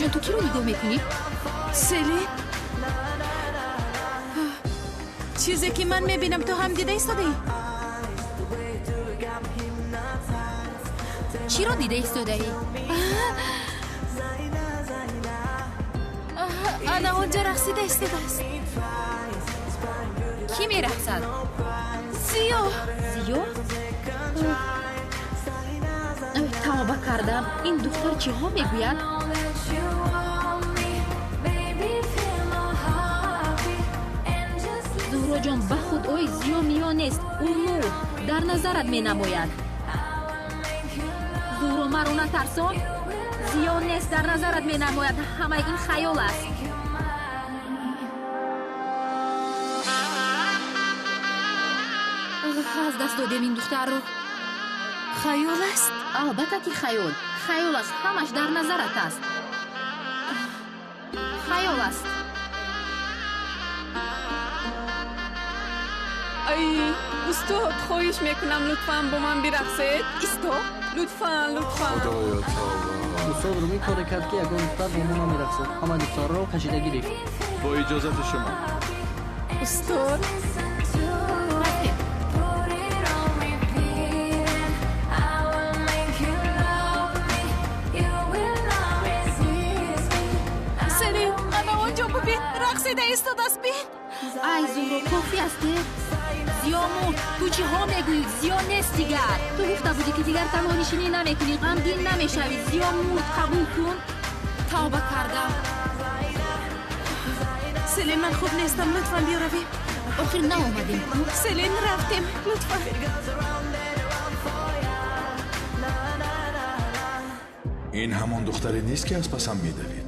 Зуҳроҷон, ту киро нигоҳ мекунӣ? Селин, чизе ки ман мебинам, ту ҳам дида истодаӣ? Чиро дида истодаӣ? Ана онҷа рақсида истодааст. Кӣ мерақсад? Зиё. Зиё? Тавба кардам, ин духтар чиҳо мегӯяд? Зуҳроҷон, ба худ ой, Зиё миё нест, ӯ мурд, дар назарат менамояд. Зуҳро, маро натарсон. Зиё нест, дар назарат менамояд. Ҳамаи ин хаёл аст. Аз даст додем ин духтарро. Хаёл аст? Албатта ки хаёл. Хаёл аст, ҳамаш дар назарат аст. Хаёл аст. Ай, устод, хоҳиш мекунам, лутфан бо ман бирақсед. Исто, лутфан, лутфан. Худоё, тавба. Устод Румӣ коре кард, ки ягон духтар бо мо намерақсад. Ҳама духтарро кашида гирифт. Бо иҷозати шумо. Устод. Рафтем. Селин, ана онҷо бубин, рақсида истодааст, бин. Ай, Зуҳро, кофӣ аст, э? Зиё мурд, ту чиҳо мегӯӣ? Зиё нест дигар. Ту гуфта будӣ, ки дигар танҳонишинӣ намекунӣ, ғамгин намешавӣ. Зиё мурд, қабул кун. Тавба кардам. Селин, ман хуб нестам, лутфан биё равем. Охир наомадем. Селин, рафтем, лутфан. Ин ҳамон духтаре нест, ки аз пасам медавид.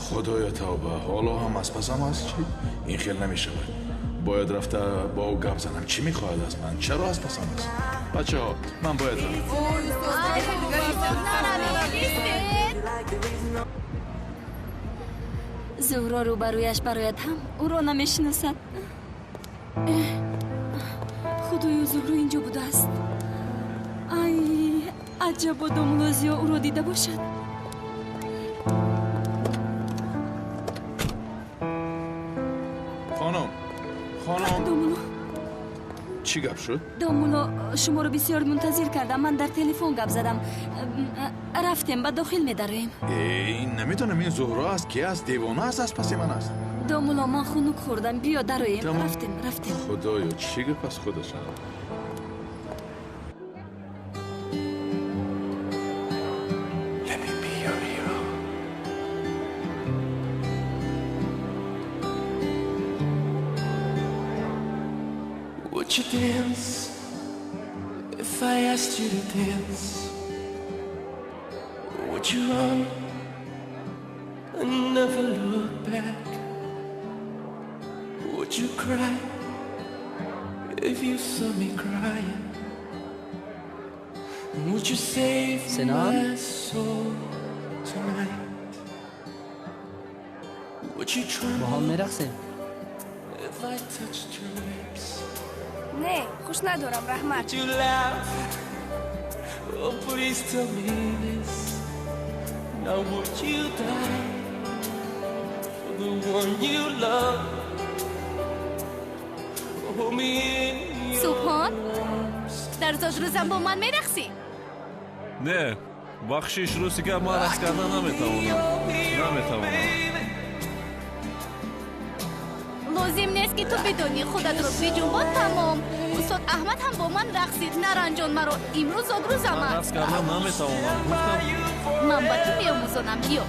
Худоё, тавба, ҳоло ҳам аз пасам аст? Чӣ? Ин хел намешавад. Бояд рафта бо ӯ гап занам. Чӣ мехоҳад аз ман? Чаро аз пасам аст? Бачаҳо, ман бояд равам. Зуҳро рӯбарӯяш барояд ҳам ӯро намешиносад. Худоё, Зуҳро инҷо будааст. Ай, аҷабо, домулло Зиё ӯро дида бошад. Хонум, хонум. Домулло. Чӣ гап шуд? Домулло, шуморо бисёр мунтазир кардам. Ман дар телефон гап задам. Рафтем, ба дохил медароем. Э, намедонам, ин Зуҳро аст, ки аст, девона аст, аз паси ман аст. Домулло, ман хунук хӯрдам, биё дароем. Тамом. Рафтем, рафтем. Худоё, чӣ гап аст худашам? Let me be your hero. Would you dance if I asked you to dance? Would you run and never look back? Would you cry if you saw me crying? And would you save Sinan? my soul tonight? Would you Бо tremble ҳам мерақсем. if I touched your lips? Не, хуш надорам, раҳмат. Would you laugh? Oh, please tell me this. Now would you die for the one you love? Hold me in your Субҳон? arms. Дар зодрӯзам бо ман мерақсӣ? Не, бахшиш, рости гап, ман рақс кардан наметавонам, наметавонам. Лозим нест, ки ту бидонӣ, худатро биҷунбон, тамом. Устод Аҳмад ҳам бо ман рақсид. Наранҷон маро, имрӯз зодрӯзам Ман аст. рақс кардан наметавонам, гуфтам. Ман ба ту меомӯзонам, биё.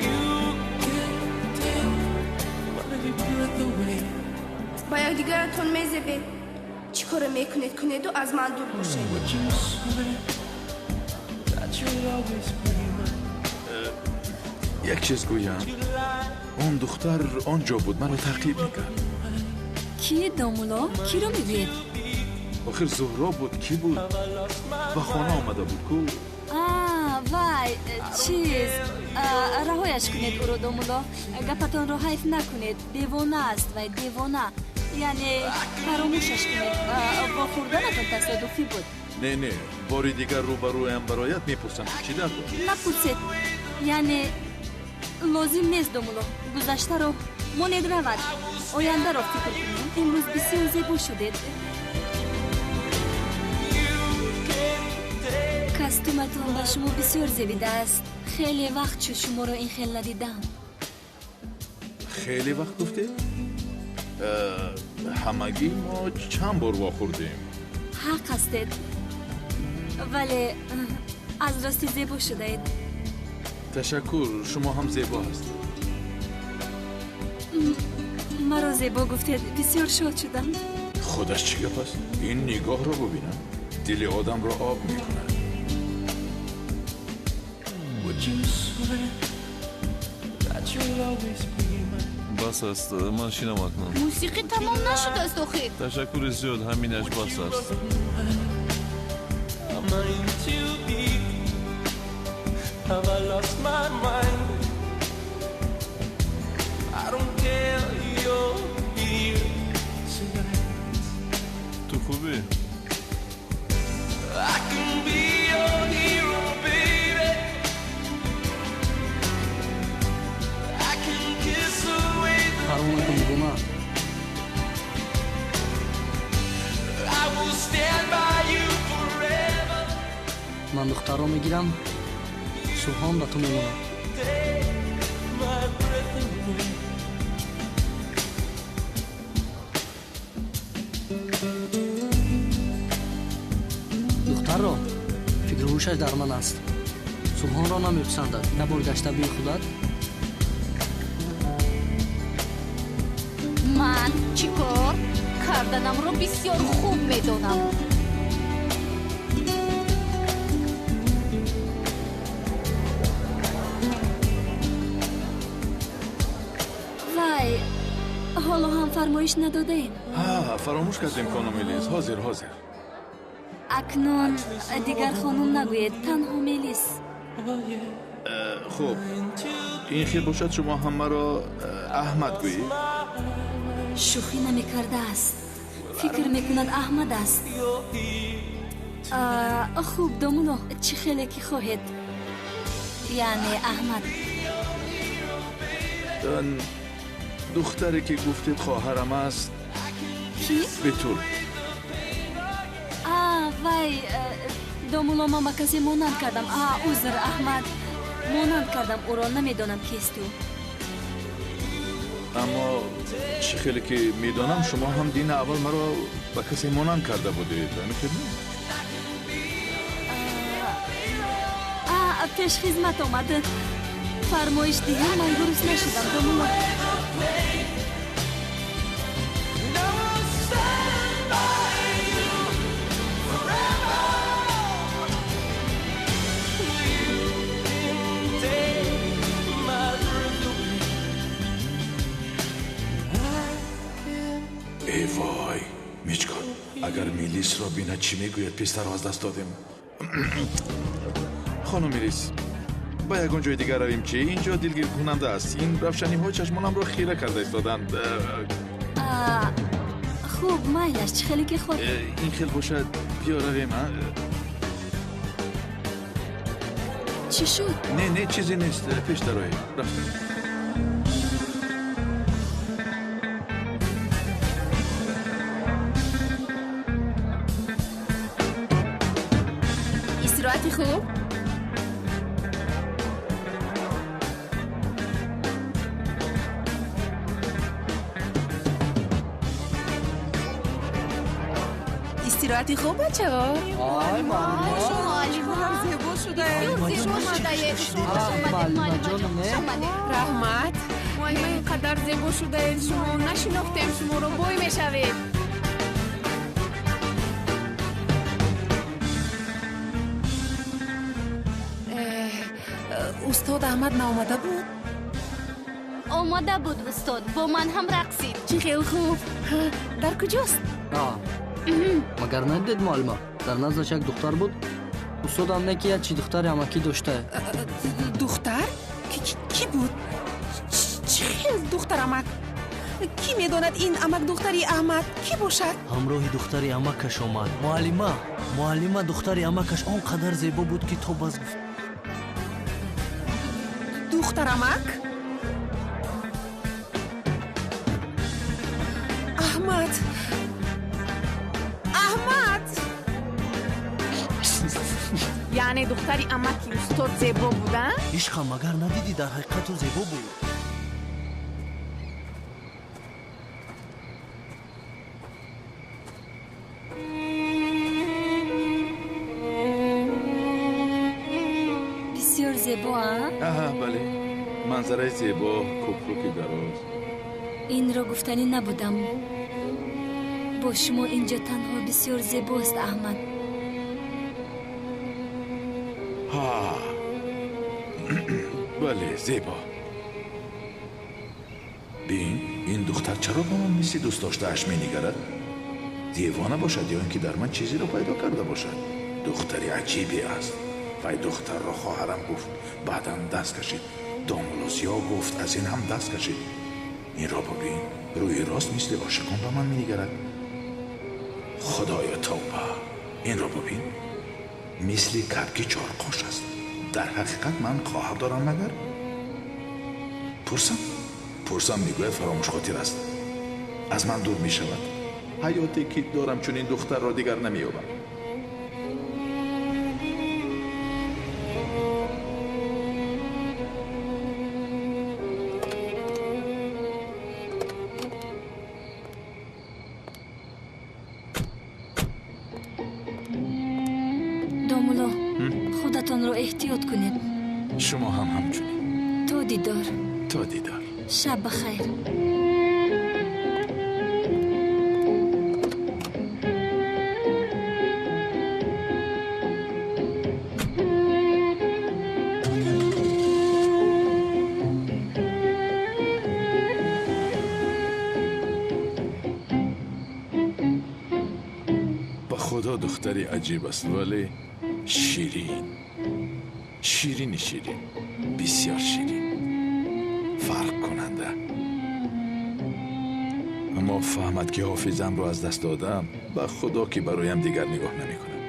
You can take my breath away. Ба якдигаратон мезебед. Чӣ коре мекунед, кунеду аз ман дур бошед. Would you swear that you'll always be mine? Як чиз гӯям, он духтар он ҷо буд, маро таъқиб мекард. Ки, домулло? Киро мегӯед? Охир Зуҳро буд, кӣ буд? Ба хона омада буд ку. А, вай, чиз, раҳояш кунед ӯро, домулло, гапатонро ҳайф накунед. Девона аст вай, девона. Яъне фаромӯшаш кунед. Вохӯрданатон тасодуфӣ буд. Не, не, бори дигар рӯбарӯям барояд мепурсам, ки чӣ дар дорад. Напурсед, яъне лозим нест, домулло. Гузаштаро монед равад, ояндаро фикр кунем. Имрӯз бисёр зебо шудед. Костюматон ба шумо бисёр зебидааст. Хеле вақт шуд шуморо ин хел надидам. Хеле вақт гуфтед? Ҳамагӣ мо чанд бор вохӯрдем. Ҳақ ҳастед, вале аз рости зебо шудаед. Ташаккур, шумо ҳам зебо ҳастед. Маро зебо гуфтед, бисёр шод шудам. Худаш чӣ гап аст? Ин нигоҳро бубинам, дили одамро об мекунад. Бас аст, ман шинам акнун. Мусиқӣ тамом нашудааст охир. Ташаккури зиёд, ҳаминаш бас аст. Ту хубӣ? Парвона кун бо ман. Ман духтарро мегирам, Субҳон ба ту мемонад. Духтарро фикру ҳушаш дар ман аст. Субҳонро намеписандад. Як бор гашта бии худат. Ман чӣ кор карданамро бисёр хуб медонам. Вай, ҳоло ҳам фармоиш надодаем. Ҳа, фаромӯш кардем, хонум Мелис. Ҳозир, ҳозир. Акнун дигар хонум нагӯед, танҳо Мелис. Хуб, ин хел бошад, шумо ҳам маро Аҳмад гӯед. Шӯхӣ намекардааст. Фикр мекунад Аҳмад аст. Хуб, домулло, чӣ хеле ки хоҳед. Яъне Аҳмад. Духтаре ки гуфтед хоҳарам аст. Кӣ? Бетул. Вай, домулло, ман ба касе монанд кардам. Узр, Аҳмад, монанд кардам ӯро, намедонам кист ӯ. Аммо чӣ хеле ки медонам, шумо ҳам дини аввал маро ба касе монанд карда будед. Ҳамин хел не? Пешхизмат омад. Фармоиш диҳам, ман дуруст нашудам, домулло. Эй вой, Мичкон, агар Мелисро бинад чӣ мегӯяд? Пистарро аз даст додем. Хонум Мелис, ба ягон ҷои дигар равем чӣ? Ин ҷо дилгиркунанда аст. Ин равшаниҳо чашмонамро хира карда истоданд. Хуб, майлаш, чӣ хеле ки хоҳед. Ин хел бошад, биё равем. Чӣ шуд? Не, не, чизе нест. Пеш дароед. Рафтем. Истироҳати хуб. Истироҳати хуб, бачаҳо. Ай, муаллима, зебо шудаед. Зебо шудаед. Раҳмат. Муаллима, ин қадар зебо шудаед. Шумо нашинохтем шуморо, бой мешавед. Устод Аҳмад наомада буд? Омада буд, устод, бо ман ҳам рақсид. Чӣ хел хуб. Дар куҷост? Магар надидед, муаллима? Дар наздаш як духтар буд. Устодам не ки як чи духтари амакӣ дошта. Духтар? Кӣ буд? Чӣ хел духтар амак? Кӣ медонад ин амак духтари Аҳмад кӣ бошад? Ҳамроҳи духтари амакаш омад. Муаллима, Муаллима духтари амакаш он қадар зебо буд, ки то бас гуфт. Духтарамак? Аҳмад! Аҳмад! Яъне духтари амаки устод зебо буда? Ишқам, магар надидӣ, дар ҳақиқату зебо буд. Бисёр зебо, а? Аҳа, бале. Манзараи зебо, кӯпруки дароз. Инро гуфтанӣ набудам. Бо шумо инҷо танҳо бисёр зебост, Аҳмад. Ҳа. Бале, зебо. Бин, ин духтар чаро ба ман мисли дӯстдоштааш менигарад? Девона бошад ё ин ки дар ман чизеро пайдо карда бошад? Духтари аҷибе аст. Вай духтарро хоҳарам гуфт, баъдан даст кашид. Домулло Зиё гуфт, аз ин ҳам даст кашид. Инро бибин, рӯи рост мисли ошиқон ба ман менигарад. Худоё тавба, инро бибин, мисли кабки чорқош аст. Дар ҳақиқат ман хоҳар дорам магар? Пурсам? Пурсам, мегӯяд фаромӯшхотир аст. Аз ман дур мешавад. Ҳаёте ки дорам чунин духтарро дигар намеёбам. Домулло, худатонро эҳтиёт кунед. Шумо ҳам ҳамчунин. То дидор. То дидор. Шаб бахайр. Ба худо духтари аҷиб аст, вале ширин. Ширини ширин. Бисёр ширин. Фарқкунанда. Аммо фаҳмад ки ҳофизамро аз даст додам, ба худо ки бароям дигар нигоҳ намекунам.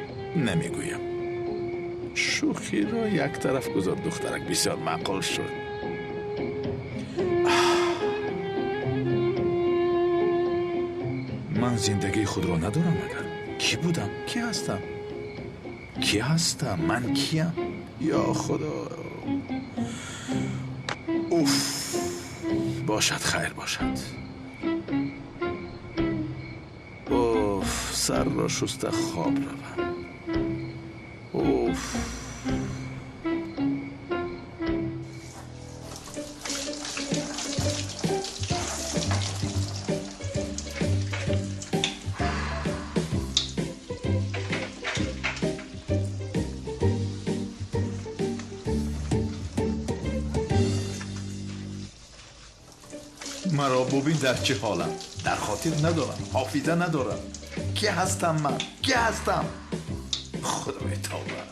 Намегӯям. Шӯхиро як тараф гузор, духтарак бисёр маъқул шуд. Ман зиндагии худро надорам магар? Кӣ будам? Кӣ ҳастам? Кӣ ҳастам? Ман киям? Ё худо! Уф! Бошад, хайр бошад. Уф, сарро шуста хоб равам. Уф! Маро бубин дар чӣ ҳолам. Дар хотир надорам, ҳофиза надорам. Кӣ ҳастам ман? Кӣ ҳастам? Худои тавба.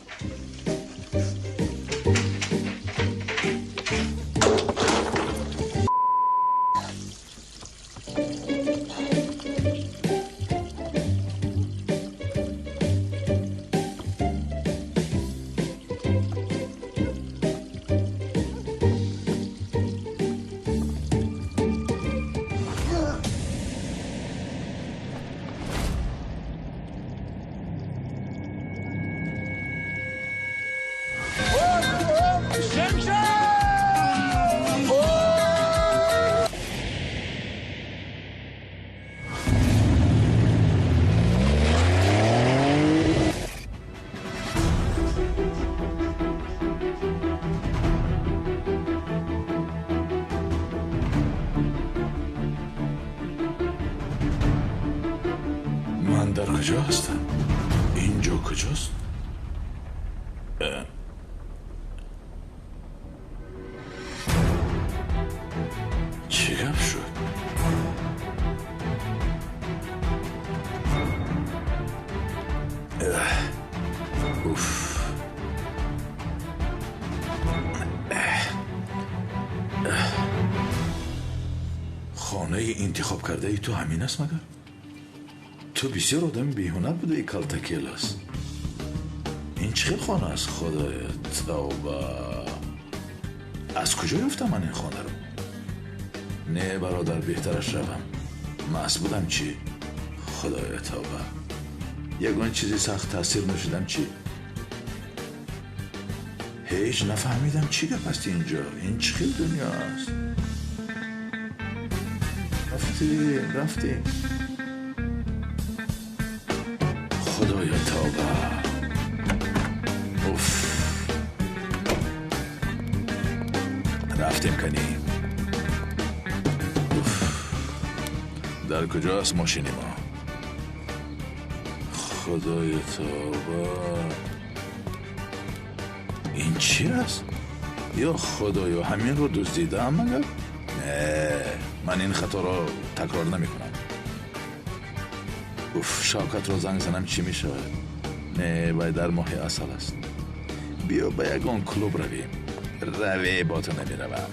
Ман дар куҷо ҳастам? Инҷо куҷост? Чӣ гап шуд? Уф. Хонаи интихоб кардаи ту ҳамин аст магар? Ту бисёр одами беҳунар будаи, калтакелас. Ин чӣ хел хона аст? Худоё, тавба! Аз куҷо ёфтам ман ин хонаро? Не, бародар, беҳтараш равам. Маст будам чӣ? Худоё, тавба! Ягон чизи сахт таъсир нӯшидам чӣ? Ҳеҷ нафаҳмидам чӣ гап аст инҷо. Ин чӣ хел дунё аст? Рафтем, рафтем. Худоё, тавба! Уф! Рафтем кани. Уф! Дар куҷо аст мошини мо? Худоё, тавба! Ин чӣ аст? Ё Худоё, ҳаминро дуздидаам магар? Не, ман ин хаторо такрор намекунам. Уф, Шавкатро занг занам чӣ мешавад? Не, вай дар моҳи асал аст. Биё ба ягон клуб равем. Раве, бо ту намеравам.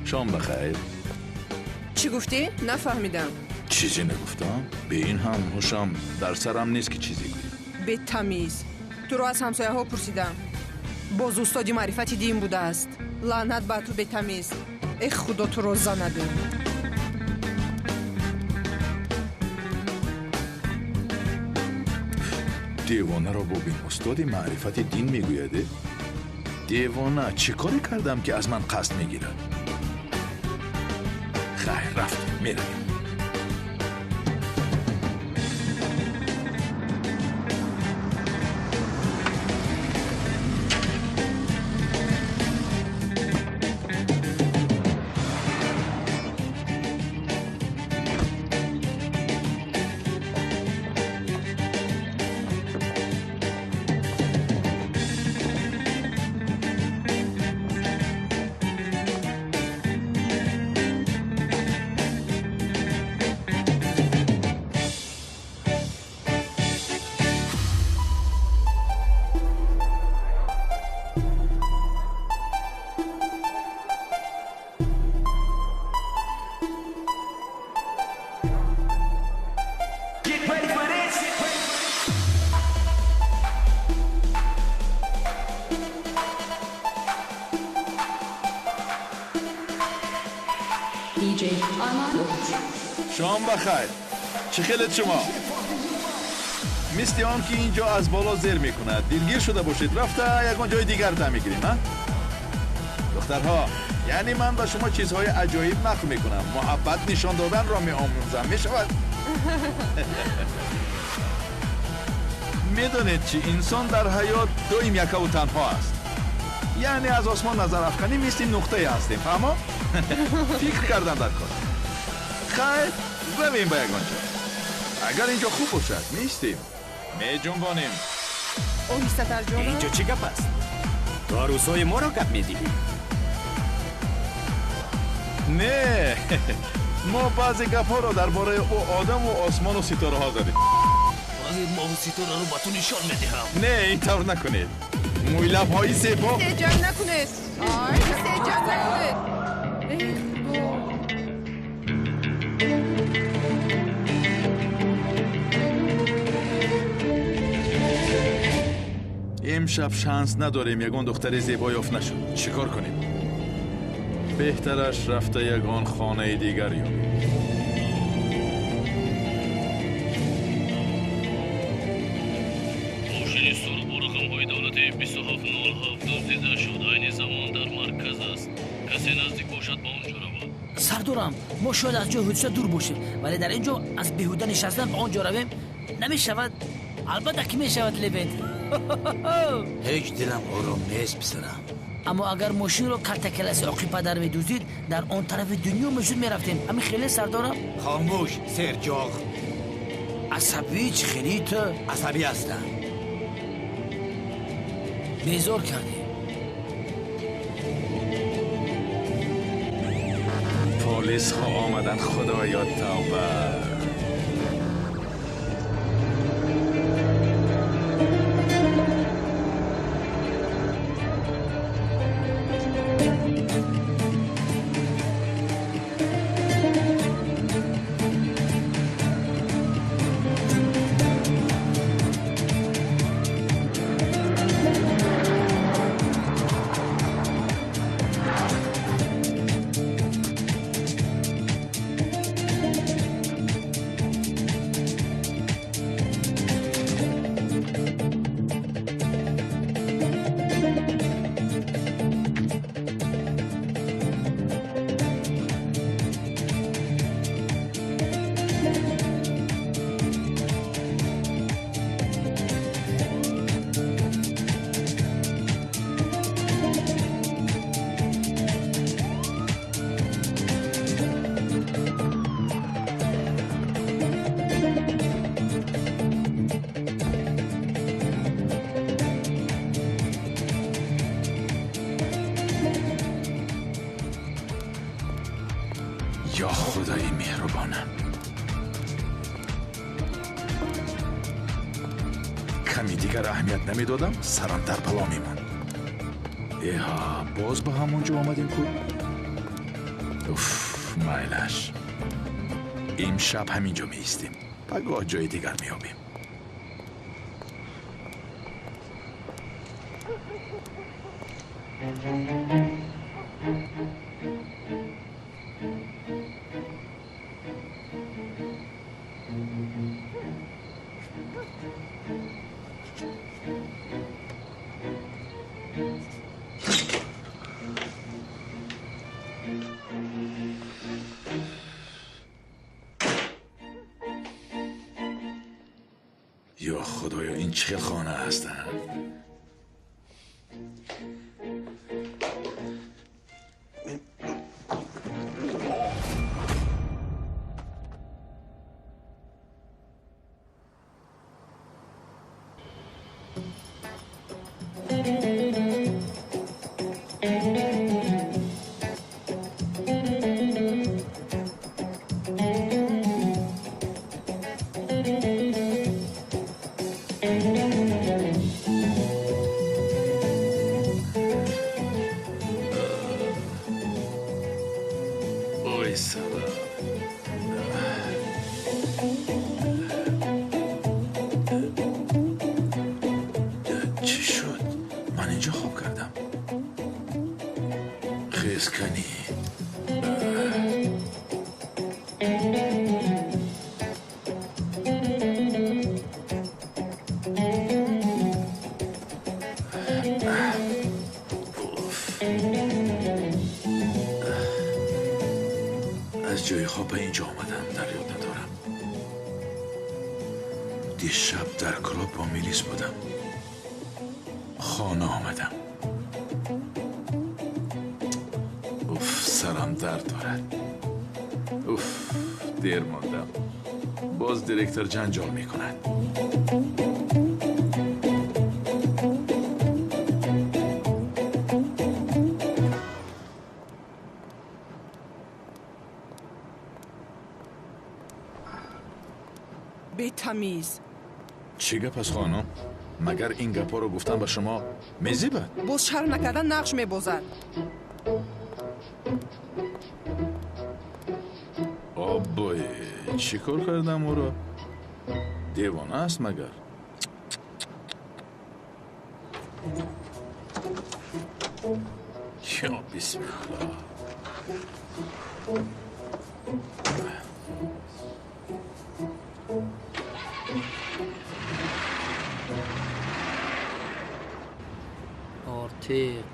Шом бахайр. Чӣ гуфтӣ? Нафаҳмидам. Чизе нагуфтам. Бе ин ҳам ҳушам дар сарам нест, ки чизе гӯям. Бетамиз, туро аз ҳамсояҳо пурсидам. Боз устоди маърифати дин будааст. Лаънат ба ту, бетамиз! Э, Худо туро занаду! Девонаро бубин, устоди маърифати дин мегӯяде. Девона, чӣ коре кардам, ки аз ман қасд мегирад? Хайр, рафтем, меравем. Шом бахайр. Чӣ хелед шумо? Мисли он ки ин ҷо аз боло зер мекунад. Дилгир шуда бошед, рафта ягон ҷои дигар дам мегирем, а? Духтарҳо, яъне ман ба шумо чизҳои аҷоиб нақл мекунам. Муҳаббат нишон доданро меомӯзам. Мешавад? Медонед чӣ, инсон дар ҳаёт доим якаву танҳо аст. Яъне аз осмон назар афканӣ мисли нуқтае ҳастем, фаҳмо? Фикр кардан дар кор. Хайр, равем ба ягон ҷо. Агар ин ҷо хуб бошад, меистем, меҷунбонем. Оҳистатар, ҷонам. Ин ҷо чӣ гап аст? Ту арӯсҳои моро гап медиҳӣ? Не, мо баъзе гапҳоро дар бораи ӯ одаму осмону ситораҳо задем. Ҳозир моҳу ситораро ба ту нишон медиҳам. Не, ин тавр накунед. Мӯйлабҳои зебо. Ҷанг накунед. Ай, ҷанг накунед. Эй, Худо! Имшаб шанс надорем, ягон духтари зебо ёфт нашуд. Чӣ кор кунем? Беҳтараш рафта ягон хонаи дигар ёбем. Мошини сурх бо рақамҳои давлати 2707 дуздида шуд. Айни замон дар марказ аст. Касе наздик бошад, ба он ҷо равад. Сардорам, мо шояд аз ҷои ҳодиса дур бошем, вале дар ин ҷо аз беҳуда нишастан ба он ҷо равем намешавад. Албатта ки мешавад, Левент. Ҳеҷ дилам ором нест, писарам. Аммо агар мошинро калтакаласи оқи падар медуздид, дар он тарафи дунё мешуд мерафтем. Ҳамин хеле, сардорам? Хомӯш, серҷоғ. Асабӣ чӣ хеле ту? Асабӣ ҳастам. Безор кардӣ. Полисҳо омаданд, худоё, тавба! Каме дигар аҳамият намедодам, сарам дар бало мемонд. Эҳа, боз ба ҳамон ҷо омадем ку. Уф, майлаш. Имшаб ҳамин ҷо меистем. Пагоҳ ҷои дигар меёбем. Ё худоё, ин чӣ хел хона ҳастанд? Ой, сарам. Чӣ шуд? Ман инҷо хоб кардам. Хезканӣ. Аз ҷои хоб ба инҷо омадам, дар ёд надорам. Дишаб дар клуб бо милис будам. Хона омадам. Уф, сарам дард дорад. Уф, дер мондам. Боз директор ҷанҷол мекунад. Бетамиз. Чӣ гап аст, хонум? Магар ин гапҳоро гуфтан ба шумо мезебад? Боз шарм накарда нақш мебозад. Оббой, чӣ кор кардам ӯро? Девона аст магар? Ё бисмиллоҳ. Ортиқ.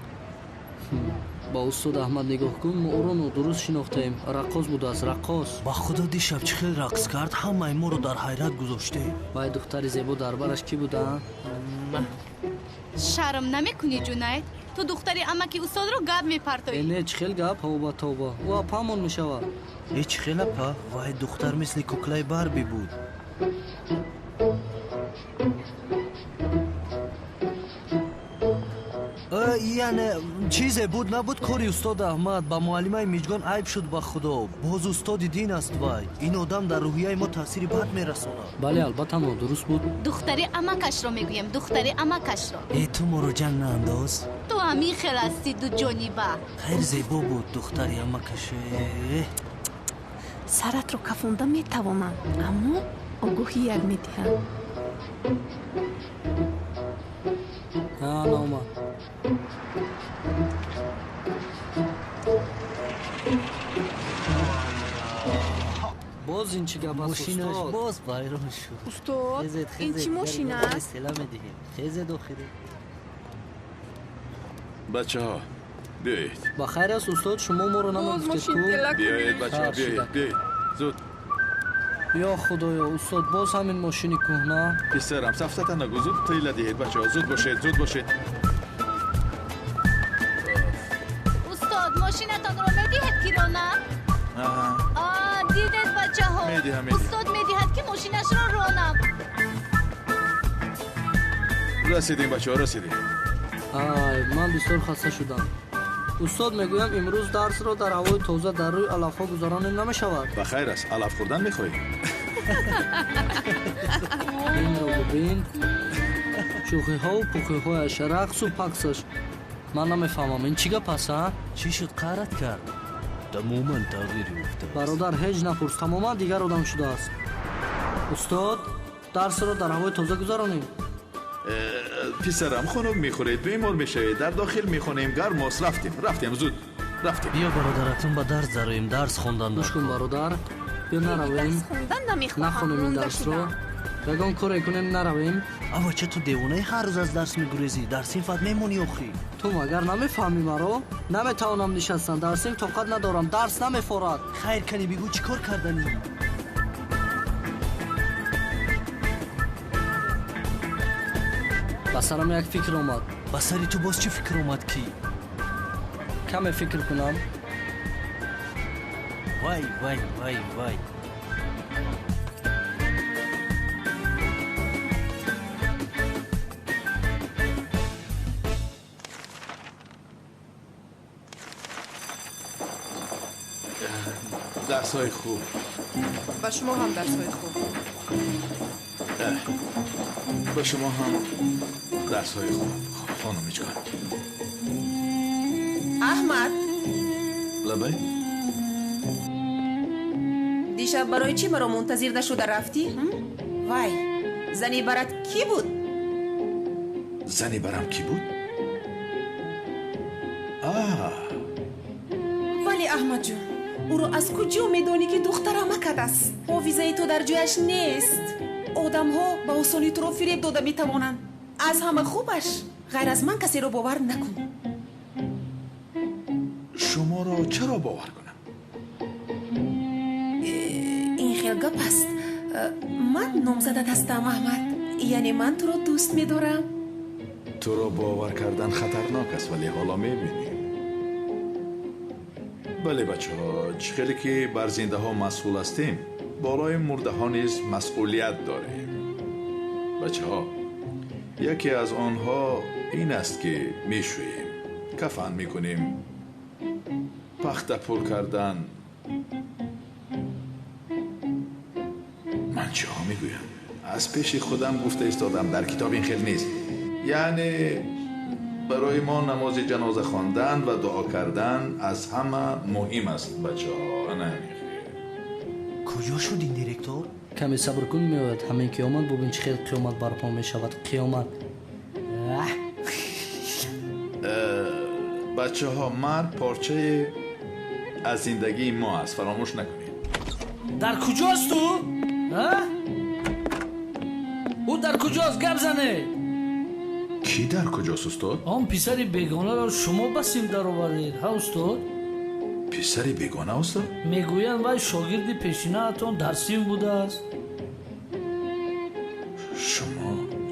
Ба устод Аҳмад нигоҳ кун, мо ӯро нодуруст шинохтаем. Раққос будааст, раққос. Ба худо дишаб чӣ хел рақс кард, ҳамаи моро дар ҳайрат гузоштем. Вай духтари зебо дар бараш кӣ буда? Шарм намекунӣ, Ҷунайд? Ту духтари амаки устодро гап мепартоӣ. Не, чӣ хел гап? Ҳоба тоба. Ӯ апамон мешавад. Э, чӣ хел апа? Вай духтар мисли куклаи Барби буд. Яъне чизе буд набуд, кори устод Аҳмад ба муаллимаи Миҷгон айб шуд. Ба худо, боз устоди дин аст вай. Ин одам дар рӯҳияи мо таъсири бад мерасонад. Бале, албатта нодуруст буд. Духтари амакашро мегӯем, духтари амакашро. Э, ту моро ҷанг наандоз. Ту ҳамин хел ҳастӣ, дуҷониба. Хайр, зебо буд духтари амакаше. Саратро кафонда метавонам, аммо огоҳӣ як медиҳам. Наомад. Боз ин чӣ гап аст, Мошинаш устод? боз вайрон шуд. Устод, ин чӣ мошин аст? Тела медиҳем. Хезед охире. Бачаҳо, биёед. Ба хайр аст, устод, шумо моро Боз намегуфтед мошин ку? тела Биёед, кунед. бачаҳо, Хайр биёед, шуда. биёед. Зуд. Ё худоё, устод, боз ҳамин мошини кӯҳна? Писарам, сафсата нагӯ, зуд тела диҳед, бачаҳо, зуд бошед, зуд бошед. Устод, мошинатонро медиҳед ки ронам? Аҳа. А, дидед, бачаҳо? Медиҳам, медиҳам. Устод медиҳад ки мошинашро ронам. Расидем, бачаҳо, расидем. Ай, ман бисёр хаста шудам. Устод, мегӯям, имрӯз дарсро дар ҳавои тоза дар рӯи алафҳо гузаронем намешавад? Ба хайр аст, алаф хӯрдан мехоҳӣ? Инро бибин. Шӯхиҳову пӯхиҳояш, рақсу пақсаш. Ман намефаҳмам, ин чӣ гап аст, а? Чӣ шуд, қаҳрат кард? Тамоман тағйир ёфтааст. Бародар, ҳеҷ напурс, тамоман дигар одам шудааст. Устод, дарсро дар ҳавои тоза гузаронем. Писарам, хунук мехӯред, бемор мешавед. Дар дохил мехонем, гарм аст. Рафтем, рафтем, зуд рафтем. Биё бародаратон ба дарс дароем, дарс хондан. Гӯш кун бародар, биё наравем, нахонем ин дарсро. Ягон коре кунем, наравем. Авача, ту девонаи, ҳар рӯз аз дарс мегурезӣ. Дар синфат мемонӣ охӣ. Ту магар намефаҳмӣ маро? Наметавонам нишастан, дар синф тоқат надорам, дарс намефорад. Хайр, кани бигӯ, чӣ кор карданӣ? Ба сарам як фикр омад. Ба сари ту боз чӣ фикр омад ки? Каме фикр кунам. Вай, вай, вай, вай. Дарсҳои хуб. Ба шумо ҳам дарсҳои хуб. Ба шумо ҳам дарсҳои хуб, хонум Миҷгон. Аҳмад. Лабай. Дишаб барои чӣ маро мунтазир нашуда рафтӣ? Вай, зани барат кӣ буд? Зани барам кӣ буд? Вале Аҳмадҷон, ӯро аз куҷо медонӣ, ки духтарамакат аст? Ҳофизаи ту дар ҷояш нест. Одамҳо ба осонӣ туро фиреб дода метавонанд. Аз ҳама хубаш, ғайр аз ман касеро бовар накун. Шуморо чаро бовар кунам? Ин хел гап аст. Ман номзадат ҳастам, Аҳмад. Яъне ман туро дӯст медорам. Туро бовар кардан хатарнок аст, вале ҳоло мебинем. Бале, бачаҳо, чӣ хеле ки бар зиндаҳо масъул ҳастем, болои мурдаҳо низ масъулият дорем. Бачаҳо, яке аз онҳо ин аст, ки мешӯем, кафан мекунем, пахта пур кардан. Ман чиҳо мегӯям? Аз пеши худам гуфта истодам, дар китоб ин хел нест. Яъне барои мо намози ҷаноза хондан ва дуо кардан аз ҳама муҳим аст, бачаҳо. Ана ҳамин хел. Куҷо шуд ин директор? Каме сабр кун, меояд. Ҳамин ки омад, бубин чӣ хел қиёмат барпо мешавад. Қиёмат. Бачаҳо, марг порчае аз зиндагии мо аст, фаромӯш накунед. Дар куҷост ӯ? Ӯ дар куҷост? Гап зане. Кӣ дар куҷост, устод? Он писари бегонаро шумо ба синф даровардед, ҳа устод? Писари бегона, устод? Мегӯянд, вай шогирди пешинаатон дар синф будааст. Шумо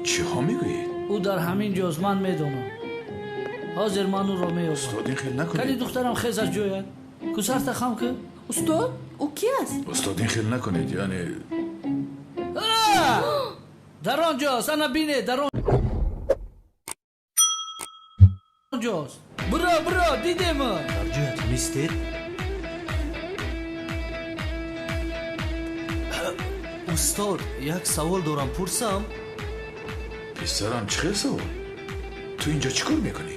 чиҳо мегӯед? Ӯ дар ҳамин ҷост, ман медонам. Ҳозир ман ӯро меёбам. Устод, ин хел накунед. Кали духтарам, хез аз ҷоят. Кусарта хам кун. Устод, ӯ ки аст? Устод, ин хел накунед, яъне дар он ҷост, ана бинед, дар он ҷост. Буро, буро, дидем. Дар ҷоят мистер? Устод, як савол дорам, пурсам? Писарам, чӣ хел савол? Ту инҷо чӣ кор мекунӣ?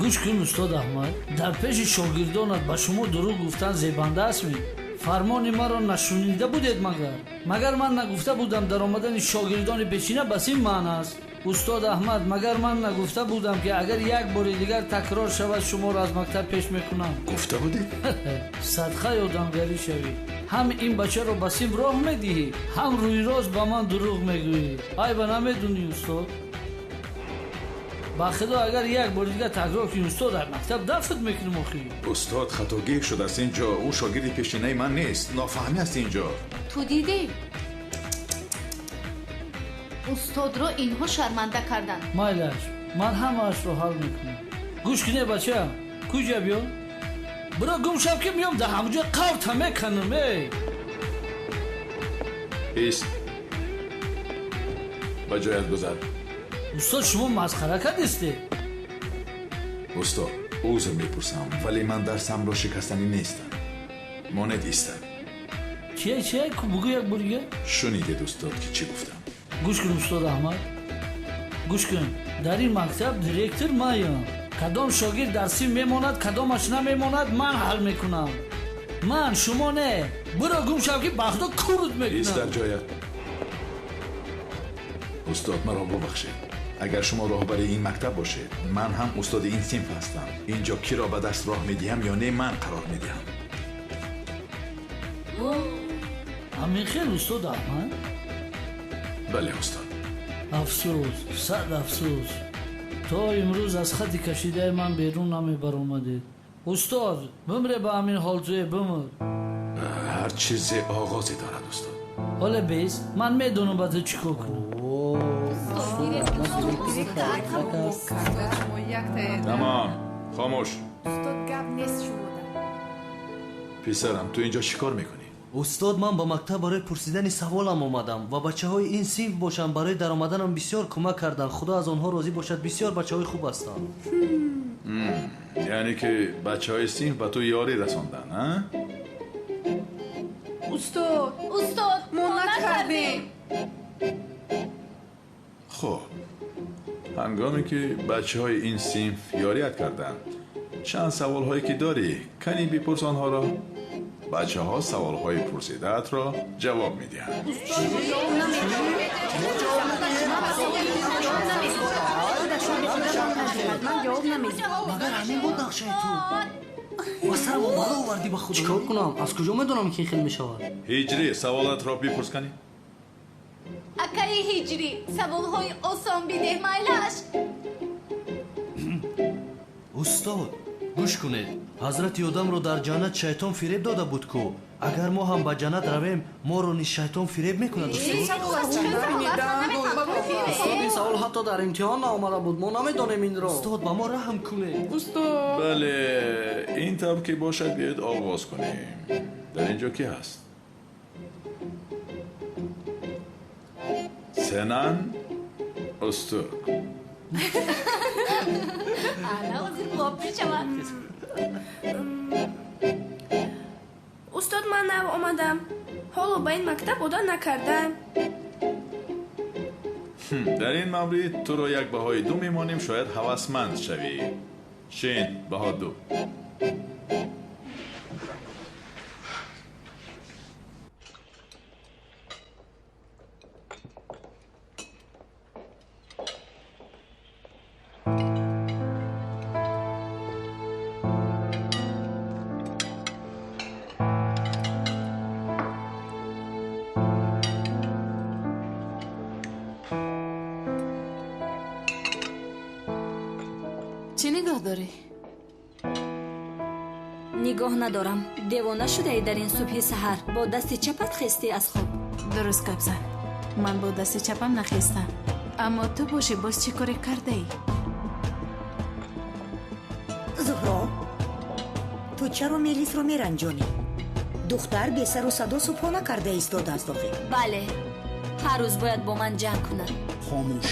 Гӯш кун, устод Аҳмад, дар пеши шогирдонат ба шумо дурӯғ гуфтан зебанда астми? Фармони маро нашунида будед магар? Магар ман нагуфта будам, дар омадани шогирдони пешина ба син маъна аст? Устод Аҳмад, магар ман нагуфта будам, ки агар як бори дигар такрор шавад, шуморо аз мактаб пеш мекунам? Гуфта будед? Садқаи одамгарӣ шавӣ. Ҳам ин бачаро ба синф роҳ медиҳӣ, ҳам рӯйрост ба ман дурӯғ мегӯӣ. Айба намедунӣ, устод? Ба худо, агар як бори дигар такрор кунӣ, устод, дар мактаб дафт мекунем охӣ. Устод, хатогӣ шудааст инҷо. Ӯ шогирди пешинаи ман нест. Нофаҳмӣ аст инҷо. Ту дидӣ? Устодро инҳо шарманда карданд. Майлаш, ман ҳамаашро ҳал мекунам. Гӯш куне, бача, куҷа биё? Биро гум шав, ки меём дар ҳамҷо қавта меканам, эй. Ист. Ба ҷоят гузар. Устод, шумо масхара кардистед? Устод, узр мепурсам, вале ман дарсамро шикастанӣ нестам. Монед истад. Чие, чие? Бугӯ як бор дигар. Шунидед, устод, ки чӣ гуфтам? Гӯш кун, устод Аҳмад, Гӯш кун, дар ин мактаб директор маям. Кадом шогирд дар синф мемонад, кадомаш намемонад, ман ҳал мекунам. Ман, шумо не. Биро гум шав, ки ба худо курут мекунам. Ист дар ҷоят. Устод, маро бубахшед. Агар шумо роҳбари ин мактаб бошед, ман ҳам устоди ин синф ҳастам. Инҷо киро ба дарс роҳ медиҳам ё не, ман қарор медиҳам. Ҳамин хел, устод Аҳмад? Бале, устод. Афсӯс, сад афсӯс. То имрӯз аз хати кашидаи ман берун намебаромадед. Устод, бимре ба ҳамин ҳол туе, бимир. Ҳар чизе оғозе дорад, устод. Ҳоле бес, ман медонам ба ту чӣ кор кунам. Тамом, хомӯш. Устод, гап нест шумода. Писарам, ту инҷо чӣ кор мекунӣ? Устод, ман ба мактаб барои пурсидани саволам омадам ва бачаҳои ин синф бошанд барои даромаданам бисёр кӯмак карданд. Худо аз онҳо розӣ бошад, бисёр бачаҳои хуб ҳастанд. Яъне ки бачаҳои синф ба ту ёрӣ расонданд, а? Устод, устод, мо накардем. Хуб, ҳангоме ки бачаҳои ин синф ёрият карданд, чанд саволҳое ки дорӣ, кани бипурс онҳоро. Бачаҳо саволҳои пурсидаатро ҷавоб медиҳанд. Магар ҳамин буд нақшаи ту? Ва сарамон бало овардӣ ба худо. Чӣ кор кунам? Аз куҷо медонам ки ин хел мешавад? Ҳиҷрӣ, саволатро бипурс кани. Акаи Ҳиҷрӣ, саволҳои осон бидеҳ, майлаш. Устод, гӯш кунед. Ҳазрати одамро дар ҷаннат шайтон фиреб дода буд ку. Агар мо ҳам ба ҷаннат равем, моро низ шайтон фиреб мекунад, устод? Устод, ин савол ҳатто дар имтиҳон наомада буд. Мо намедонем инро. Устод, ба мо раҳм кунед. Устод. Бале, ин тавр ки бошад, биёед оғоз кунем. Дар ин ҷо ки ҳаст? Сенан Устурк. Ана ҳозир боб мешавад. Устод, ман нав омадам. Ҳоло ба ин мактаб одат накардам. Дар ин маврид туро як баҳои 2 мемонем, шояд ҳавасманд шавӣ. Шин, баҳо 2. Чӣ нигоҳ дорӣ? Нигоҳ надорам. Девона шудаӣ дар ин субҳи саҳар. Бо дасти чапат хестӣ аз хоб. Дуруст гап зан. Ман бо дасти чапам нахестам. Аммо ту бошӣ боз чӣ коре кардаӣ? Зуҳро, ту чаро Мелисро меранҷонӣ? Духтар бесару садо субҳона карда истодааст охир. Бале, ҳар рӯз бояд бо ман ҷанг кунад. Хомӯш.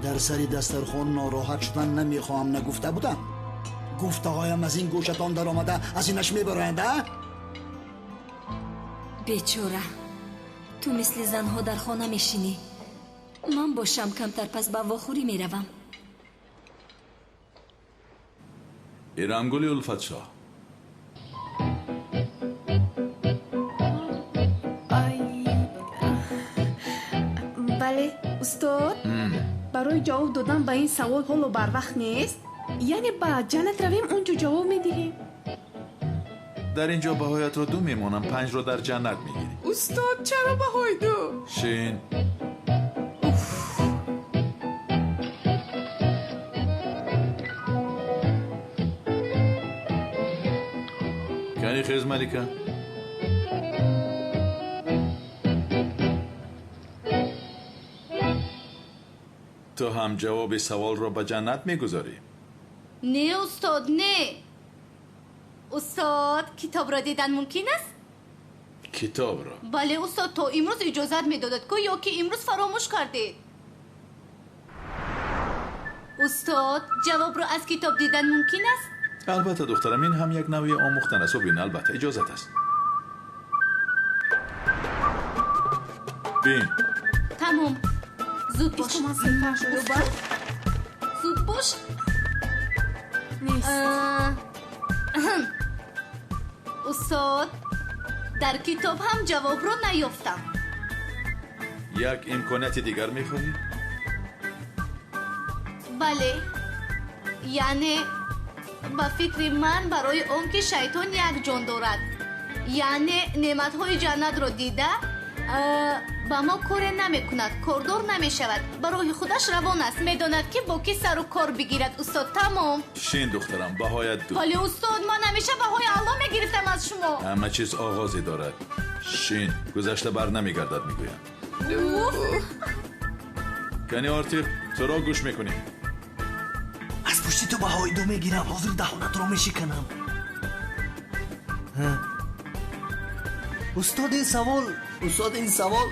Дар сари дастархон нороҳат шудан намехоҳам, нагуфта будам. Гуфтаҳоям аз ин гӯшатон даромада, аз инаш мебароянд, а? Бечора, ту мисли занҳо дар хона мешинӣ. Ман бошам камтар пас ба вохӯрӣ меравам. Ирамгули Улфатшоҳ. Бале, устод. Барои ҷавоб додан ба ин савол ҳоло барвақт нест. Яъне ба ҷаннат равем, он ҷо ҷавоб медиҳем. Дар ин ҷо баҳоятро 2 мемонам, 5-ро дар ҷаннат мегирӣ. Устод, чаро баҳои 2? Шин. Кани хез, Малика. Ту ҳам ҷавоби саволро ба ҷаннат мегузорӣ? Не, устод, не. Устод, китобро дидан мумкин аст? Китобро? Бале, устод, то имрӯз иҷозат медодад ку ё ки имрӯз фаромӯш кардед? Устод, ҷавобро аз китоб дидан мумкин аст? Албатта, духтарам, ин ҳам як навъи омӯхтан аст. Бин, албатта, иҷозат аст. Бин. Тамом. Зуд бош. Зуд бош. Нест. Устод, дар китоб ҳам ҷавобро наёфтам. Як имконияти дигар мехоҳӣ? Бале. Яъне ба фикри ман барои он ки шайтон як ҷон дорад, яъне неъматҳои ҷаннатро дида ба мо коре намекунад, кордор намешавад, ба роҳи худаш равон аст, медонад ки бо ки сару кор бигирад. Устод, тамом. Шин духтарам, баҳоят ду. Вале устод, ман ҳамеша баҳои алло мегирифтам аз шумо. Ҳама чиз оғозе дорад. Шин, гузашта бар намегардад, мегӯям. Кани Ортиқ, туро гӯш мекунем. Аз пушти ту баҳои ду мегирам, ҳозир даҳонатро мешиканам. Устод, ин савол, устод, ин савол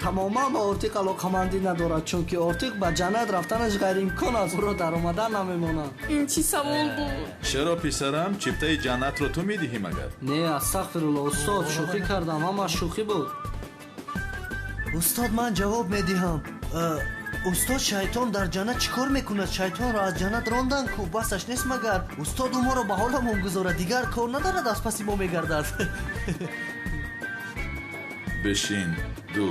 тамоман ба Ортиқ алоқамандӣ надорад, чунки Ортиқ ба ҷаннат рафтанаш ғайриимкон аст, ӯро даромадан намемонад. Ин чӣ савол буд? Чаро писарам, чиптаи ҷаннатро ту медиҳӣ магар? Не, астағфирулло, устод, шӯхӣ кардам, ҳама шӯхӣ буд. Устод, ман ҷавоб медиҳам. Устод, шайтон дар ҷаннат чӣ кор мекунад? Шайтонро аз ҷаннат рондан ку, басаш нест магар? Устод, ӯ моро ба ҳоламон гузорад, дигар кор надорад, аз паси мо мегардад. Бишин, ду.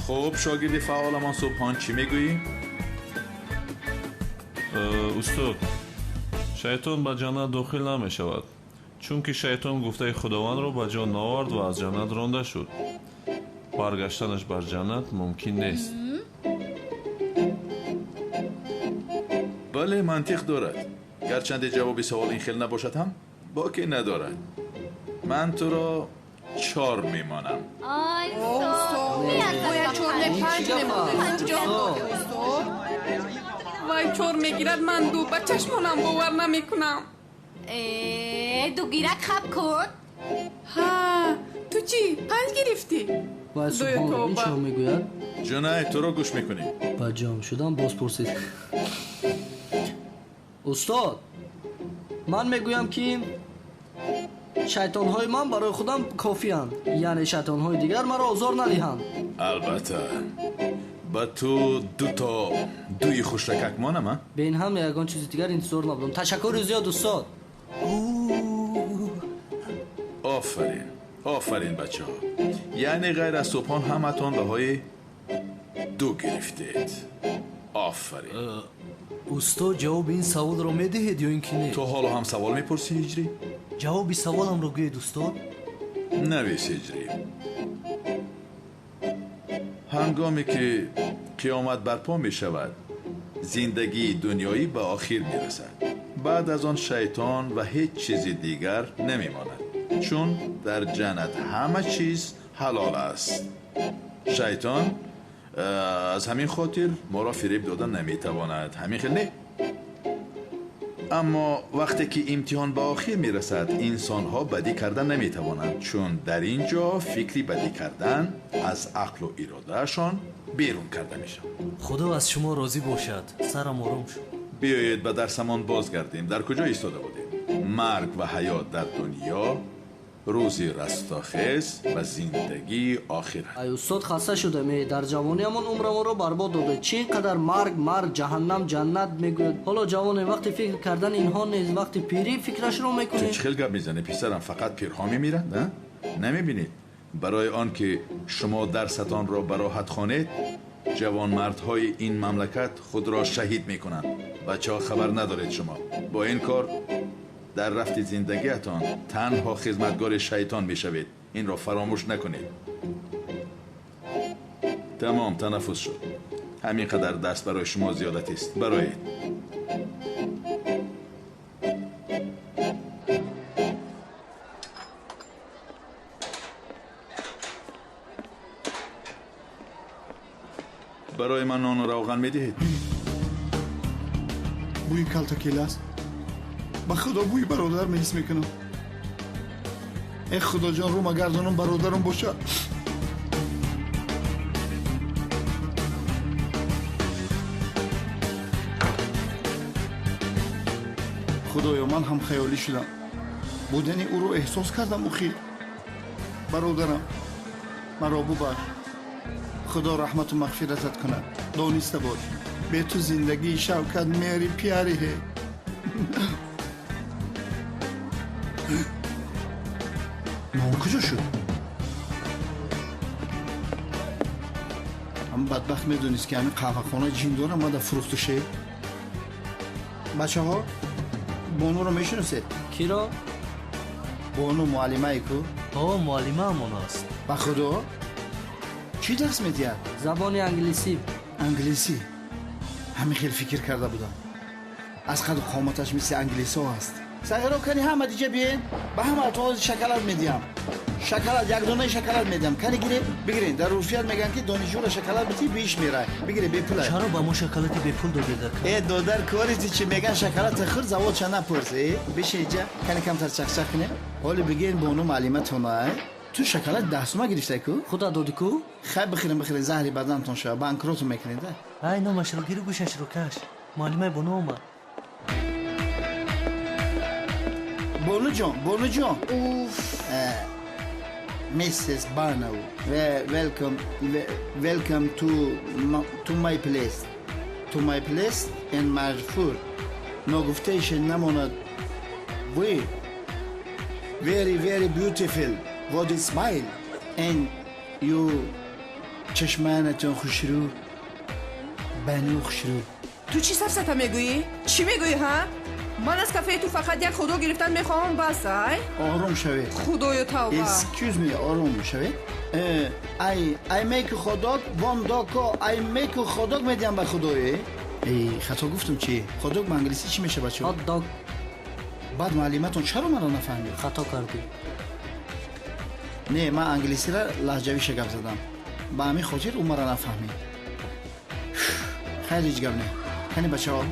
Хуб, шогирди фаъоламон Субҳон, чӣ мегӯӣ? Устод, шайтон ба ҷаннат дохил намешавад, чунки шайтон гуфтаи Худовандро ба ҷо наовард ва аз ҷаннат ронда шуд. Баргаштанаш бар ҷаннат мумкин нест. Бале, мантиқ дорад. Гарчанде ҷавоби савол ин хел набошад ҳам, боке надорад. Ман туро 4 мемонам. Ай, устод, бояд 4 не 5 мемонем. Вай 4 мегирад, ман 2. Ба чашмонам бовар намекунам. Ду гирак хаб кун. Ҳа, ту чӣ, 5 гирифтӣ? Вай Субҳон, ин чиро мегӯяд? Ҷунайд, туро гӯш мекунем. Ба ҷон шудам, боз пурсид. Устод, ман мегӯям ки шайтонҳои ман барои худам кофианд, яъне шайтонҳои дигар маро озор надиҳанд. Албатта, ба ту 2 то дуи хушракак монам, а? Бе ин ҳам ягон чизи дигар интизор набудам. Ташаккури зиёд, устод. Офарин, офарин бачаҳо. Яъне ғайр аз Субҳон ҳаматон баҳои 2 гирифтед. Офарин. Устод, ҷавоби ин саволро медиҳед ё ин ки не? Ту ҳоло ҳам савол мепурсӣ, Ҳиҷрӣ? Ҷавоби саволамро гӯед, устод. Навис, Ҳиҷрӣ. Ҳангоме ки қиёмат барпо мешавад, зиндагии дунёӣ ба охир мерасад. Баъд аз он шайтон ва ҳеҷ чизи дигар намемонад, чун дар ҷаннат ҳама чиз ҳалол аст. Шайтон аз ҳамин хотир моро фиреб дода наметавонад. Ҳамин хел не? Аммо вақте ки имтиҳон ба охир мерасад, инсонҳо бадӣ кардан наметавонанд, чун дар ин ҷо фикри бадӣ кардан аз ақлу иродаашон берун карда мешавад. Худо аз шумо розӣ бошад. Сарам ором шуд. Биёед ба дарсамон бозгардем. Дар куҷо истода будем? Марг ва ҳаёт дар дунё, рӯзи растохез ва зиндагии охират. Ай устод, хаста шудам. Дар ҷавониамон умрамонро барбод додед. Чӣ ин қадар марг, марг, ҷаҳаннам, ҷаннат мегӯяд. Ҳоло ҷавонем, вақти фикр кардан инҳо нест, вақти пирӣ фикрашро мекунем. Ту чӣ хел гап мезанӣ, писарам? Фақат пирҳо мемиранд, а? Намебинед? Барои он ки шумо дарсатонро ба роҳат хонед, ҷавонмардҳои ин мамлакат худро шаҳид мекунанд. Бачаҳо, хабар надоред шумо. Бо ин кор дар рафти зиндагиатон танҳо хизматгори шайтон мешавед. Инро фаромӯш накунед. Тамом, танаффус шуд. Ҳамин қадар дарс барои шумо зиёдатист. Бароед. Барои ман нону равған медиҳед? Бӯи калтакел аст. Ба худо бӯи бародар меҳис мекунам. Э худоҷон, рӯ магардонам бародарам боша. Худоё, ман ҳам хаёлӣ шудам. Будани ӯро эҳсос кардам. Охир бародарам, маро бубахш. Худо раҳмату мағфиратат кунад. Дониста бош, бе ту зиндагии Шавкат мери пиариҳе. Нон куҷо шуд? Ҳам бадбахт медонист, ки ҳамин қаҳвахона ҷин дорам, мада фурӯхту ше. Бачаҳо, Бонуро мешиносед? Киро? Бону муаллимае ку? Ҳо, муаллимаамон аст. Ба худо? Чӣ дарс медиҳад? Забони англисӣ. Англисӣ? Ҳамин хел фикр карда будам. Аз қаду қоматаш мисли англисо аст. Сағиро, кани ҳама диҷа биен, ба ҳамаатон шоколад медиҳам. Шоколад, як донаи шоколад медиҳам. Кани гиред, бигиред. Дар урфият мегӯянд, ки донишҷӯро шоколад битӣ, беиш мерай. Бигиред, бепул. Чаро ба мо шоколади бепул додед, ака? Э, додар, кори ту чӣ мегӯянд, шоколад хӯр, заводша напурс. Э, бишин иҷа, кани камтар чахчах кунем. Ҳоли бигирен бону муаллиматона. Ту шоколад 10 сума гирифтай ку? Худа доди ку? Хай, бихӯрем, бихӯрем, заҳри баданатон шава, банкроту мекунед. Ай, номашро гиру, гӯшашро каш. Муаллимаи Бону омад. Бону ҷон, Бону ҷон. Mrs. Barnow, welcome, welcome to my place, to my place in Marfur. Ногуфтаише намонад. Вы very, very beautiful. What is smile? And you чашманатон хушрӯ, бану хушрӯ. Ту чӣ сафсата мегӯӣ? Чӣ мегӯӣ, ҳа? Ман аз кафеи ту фақат як худо гирифтан мехоҳам, бас, ай? Ором шавед. Худоё, тавба. Excuse me, ором шавед. I make hot dog, one dog, I make hot dog медиҳам ба худое. Эй, хато гуфтум чӣ? Hot dog ба англисӣ чӣ мешавад, бачаҳо? Hot dog. Баъд муаллиматон чаро маро нафаҳмид? Хато кардӣ. Не, ман англисиро лаҳҷавиша гап задам. Ба ҳамин хотир ӯ маро нафаҳмид. Хайр, ҳеҷ гап не. Кани бачаҳо,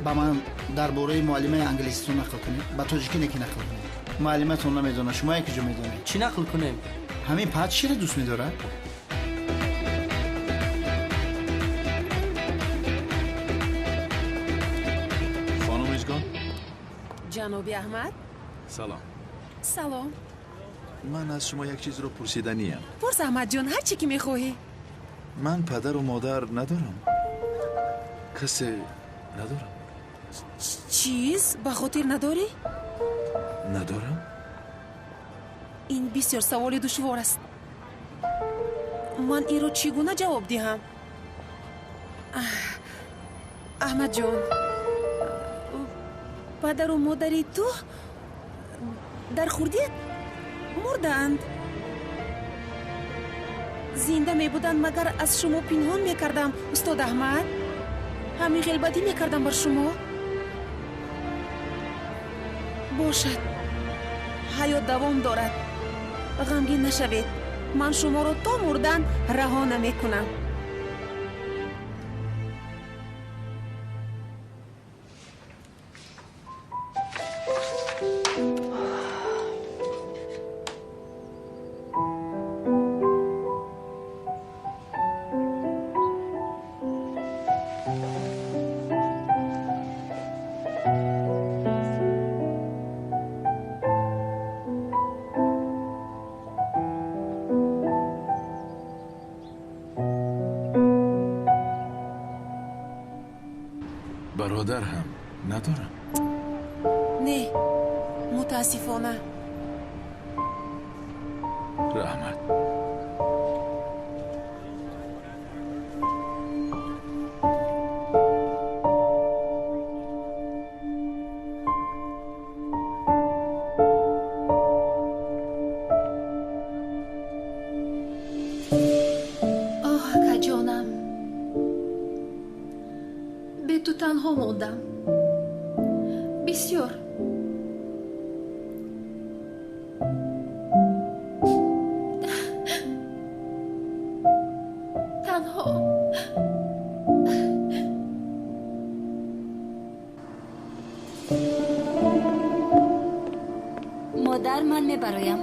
ба ман дар бораи муаллимаи англиситон нақл кунед. Ба тоҷикӣ не, ки нақл кунед. Муаллиматон намедонад, шумо як ҷо медонед. Чӣ нақл кунем? Ҳамин пат чиро дӯст медорад? Хонум Мижгон? Ҷаноби Аҳмад? Салом. Салом. Ман аз шумо як чизро пурсиданиям. Пурс, Аҳмадҷон, ҳар чӣ ки мехоҳӣ. Ман падару модар надорам. Касе надорам. Чиз ба хотир надорӣ? Надорам. Ин бисёр саволи душвор аст. Ман инро чӣ гуна ҷавоб диҳам? Аҳмадҷон, падару модари ту дар хурдият мурдаанд. Зинда мебуданд, магар аз шумо пинҳон мекардам, устод Аҳмад? Ҳамин хел бадӣ мекардам бар шумо? Бошад, ҳаёт давом дорад. Ғамгин нашавед, ман шуморо то мурдан раҳо намекунам. Бародар ҳам надорам. Не, мутаассифона. Раҳмат. Оҳ, акаҷонам, бе ту танҳо мондам. Бисёр. Танҳо. Модар, ман мебароям.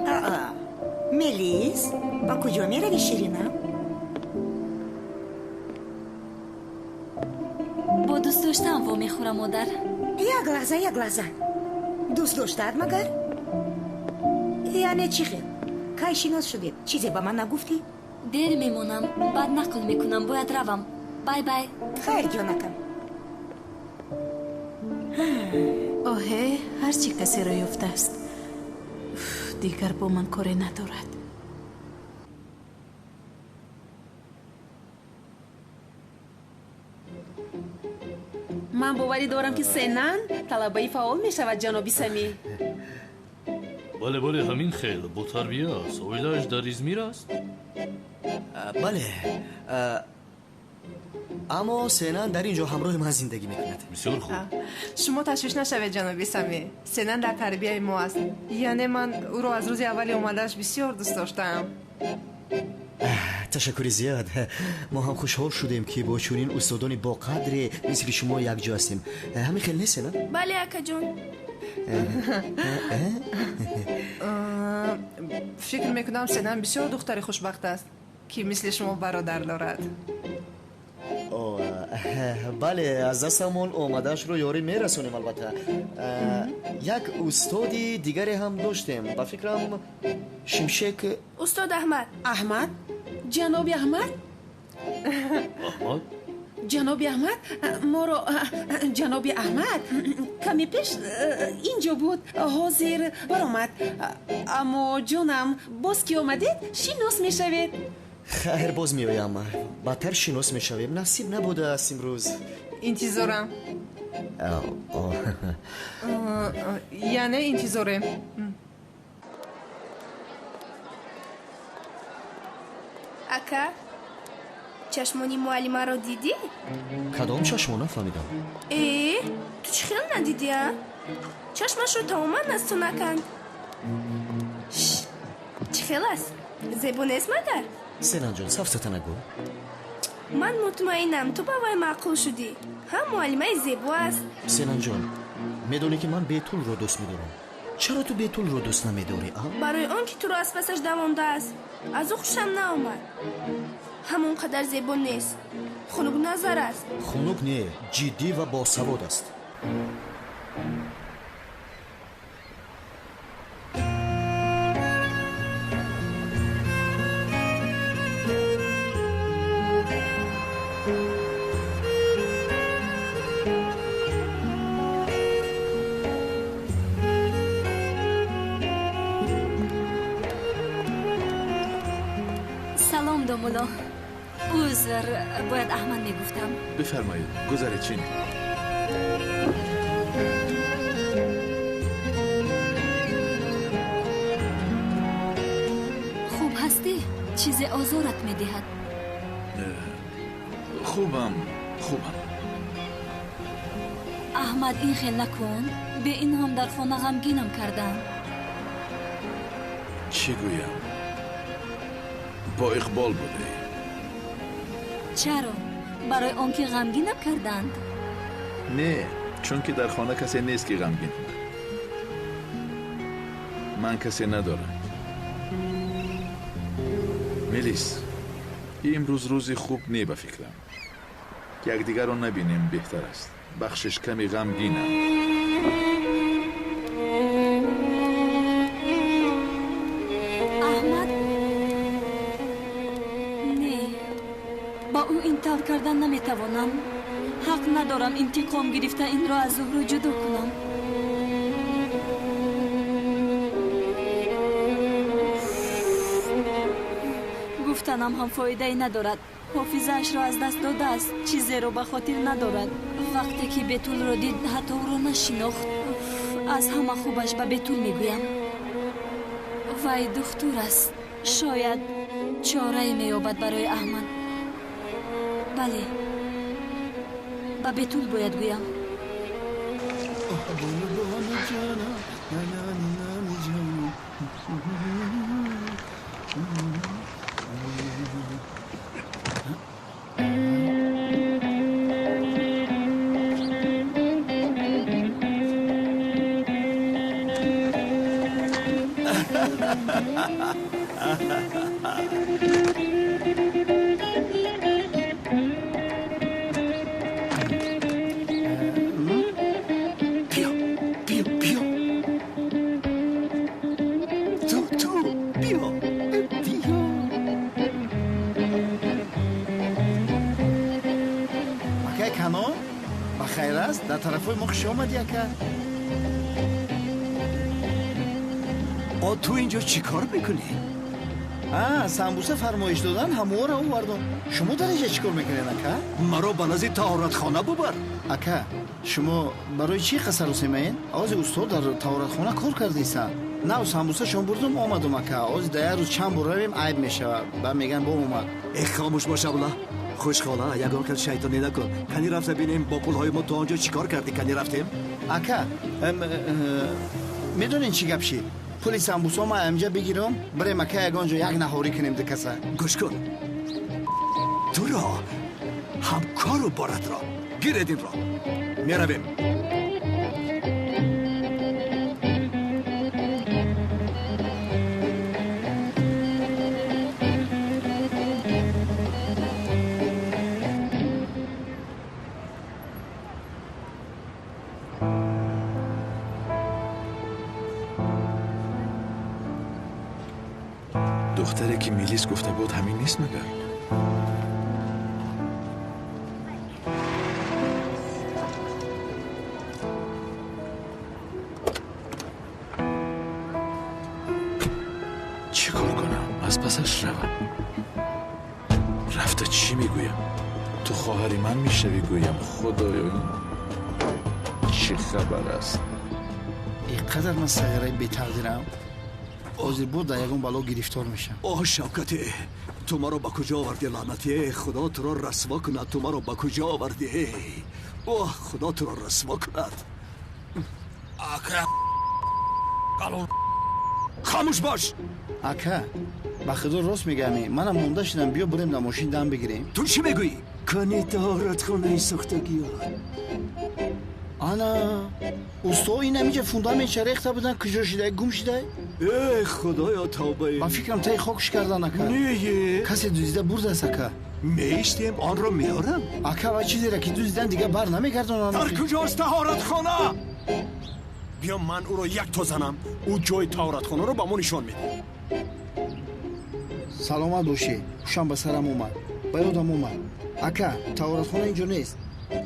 Мелис, ба куҷо меравӣ, ширинам? Бо дӯст доштаам вомехӯрам, модар. Як лаҳза, як лаҳза. Дӯст доштаат магар? Яъне чӣ хел? Кай шинос шудед? Чизе ба ман нагуфтӣ? Дер мемонам, баъд нақл мекунам, бояд равам. Бай бай. Хайр, ҷонакам. Оҳе, ҳар чӣ касеро ёфтааст. Дигар бо ман коре надорад. Ман боварӣ дорам, ки Сенан талабаи фаъол мешавад, ҷаноби Самӣ. Бале, бале, ҳамин хел ботарбия аст. Оилааш дар Измир аст? Бале, аммо Сенан дар ин ҷо ҳамроҳи ман зиндагӣ мекунад. Бисёр хуб. Шумо ташвиш нашавед, ҷаноби Самӣ. Сенан дар тарбияи мо аст. Яъне ман ӯро аз рӯзи аввали омадааш бисёр дӯст доштаам. Ташаккури зиёд. Мо ҳам хушҳол шудем, ки бо чунин устодони боқадре мисли шумо якҷо ҳастем. Ҳамин хел нест, Сенан? Бале, акаҷон. Фикр мекунам, Сенан бисёр духтари хушбахт аст, ки мисли шумо бародар дорад. Бале, аз дастамон омадаашро ёрӣ мерасонем, албатта. Як устоди дигаре ҳам доштем, ба фикрам, Шимшек. Устод Аҳмад. Аҳмад? Ҷаноби Аҳмад? Аҳмад? Ҷаноби Аҳмад моро, ҷаноби Аҳмад каме пеш ин ҷо буд, ҳозир баромад. Аммо ҷонам, боз ки омадед, шинос мешавед. Хайр, боз меоям, баъдтар шинос мешавем. Насиб набудааст имрӯз. Интизорам. Яъне интизорем. Ака, чашмони муаллимаро дидӣ? Кадом чашмо, нафаҳмидам. Э, ту чӣ хел надидӣ, а? Чашмашро тамоман аз ту наканд. Чӣ хел аст? Зебо нест магар? Сенанҷон, сафсата нагӯ. Ман мутмаинам, ту ба вай маъқул шудӣ. Ҳам муаллимаи зебо аст. Сенанҷон, медонӣ, ки ман Бетулро дӯст медорам. Чаро ту Бетулро дӯст намедорӣ, а? Барои он ки туро аз пасаш давондааст. Аз ӯ хушам наомад. Ҳамон қадар зебо нест, хунукназар аст. Хунук не, ҷиддӣ ва босавод аст. Салом, домуло. Узр, бояд Аҳмад мегуфтам. Бифармоед, гузаред, чинед. Хуб ҳастӣ? Чизе озорат медиҳад? Хубам, хубам. Аҳмад, ин хел накун. Бе ин ҳам дар хона ғамгинам кардам. Чӣ гӯям? Бо иқбол будаӣ. Чаро? Барои он ки ғамгинам карданд? Не, чунки дар хона касе нест, ки ғамгин кунад. Ман касе надорам. Мелис, имрӯз рӯзи хуб не, ба фикрам. Якдигарро набинем беҳтар аст. Бахшиш, каме ғамгинам. Аҳмад, не, ба ӯ ин тавр кардан наметавонам. Ҳақ надорам интиқом гирифта инро аз Зуҳро ҷудо кунам. Гуфтанам ҳам фоидае надорад. Ҳофизаашро аз даст додааст, чизеро ба хотир надорад. Вақте ки Бетулро дид, ҳатто ӯро нашинохт. Аз ҳама хубаш ба Бетул мегӯям. Вай духтур аст, шояд чорае меёбад барои Аҳмад. Бале, ба Бетул бояд гӯям. Биё, биё, биё, ту, ту биё. аст? Дар тарафҳои мо хуш омадӣ, ака. О, ту инҷо чӣ кор мекунӣ? А, самбуса фармоиш додан, ҳаморо овардам. Шумо дар инҷа чӣ кор мекунед, ака? Маро ба назди таҳоратхона бубар. Ака, шумо барои чӣ қасарусемаен? Ози устод дар таҳоратхона кор кардисан. Нав самбусашон бурдум, омадум, ака. Ози дар як рӯз чанд бор равем, айб мешавад. Ба меган бом омад. Э, хомӯш бош, абла. Хушхола, ягон кас шайтонӣ накун. Кани рафта бинем, бо пулҳои мо то он ҷо чӣ кор кардӣ? Кани рафтем? Ака, медонед чӣ гап шид? Пули самбусо ма амҷа бигирам, бирем, ака, ягон ҷо як наҳорӣ кунем ду каса. Гӯш кун, туро ҳамкору боратро гиред, инро меравем. Духтаре ки Мелис гуфта буд, ҳамин нест магар? Чӣ кор кунам? Аз пасаш равам? Рафта чӣ мегӯям? Ту хоҳари ман мешавӣ, гӯям. Худоё, чӣ хабар аст? Ин қадар ман сағираи бетақдирам. Ҳозир буд дар ягон бало гирифтор мешам. Оҳ, Шавкате, ту маро ба куҷо овардӣ, лаънатӣ? Худо туро расво кунад, ту маро ба куҷо овардӣ? Оҳ, худо туро расво кунад. Ака, калон. Хомӯш бош. Ака, ба худо рост мегӯям, манам монда шудам, биё бурем дар мошин дам бигирем. Ту чӣ мегӯӣ? Кани таҳоратхонаи сохтагиён. Ана, усто, ин ҳаминҷа фундаментша рехта будан, куҷо шидай, гум шидай? Э, худоё, тавбаи. Ба фикрам таи хокш кардан, ака. Не, касе дуздида бурдааст, ака. Меистем, онро меорам. Ака, ва чизеро ки дуздидан, дигар бар намегардонанд. Дар куҷост таҳоратхона? Биё, ман ӯро якто занам, ӯ ҷои таҳоратхонаро ба мо нишон медиҳад. Саломат бошӣ, ҳушам ба сарам омад, ба ёдам омад. Ака, таҳоратхона инҷо нест,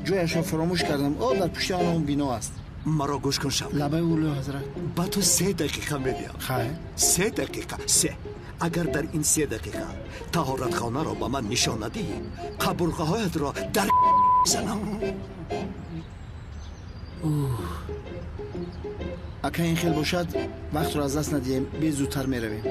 ҷояшро фаромӯш кардам. О, дар пушти он бино аст. Маро гӯш кун, Шавкат. Лабаи улӯ ҳазрат. Ба ту 3 дақиқа медиҳам. Хайр. 3 дақиқа, се. Агар дар ин 3 дақиқа таҳоратхонаро ба ман нишон надиҳӣ, қабурғаҳоятро дар занам. Ака, ин хел бошад, вақтро аз даст надиҳем, бе зудтар меравем.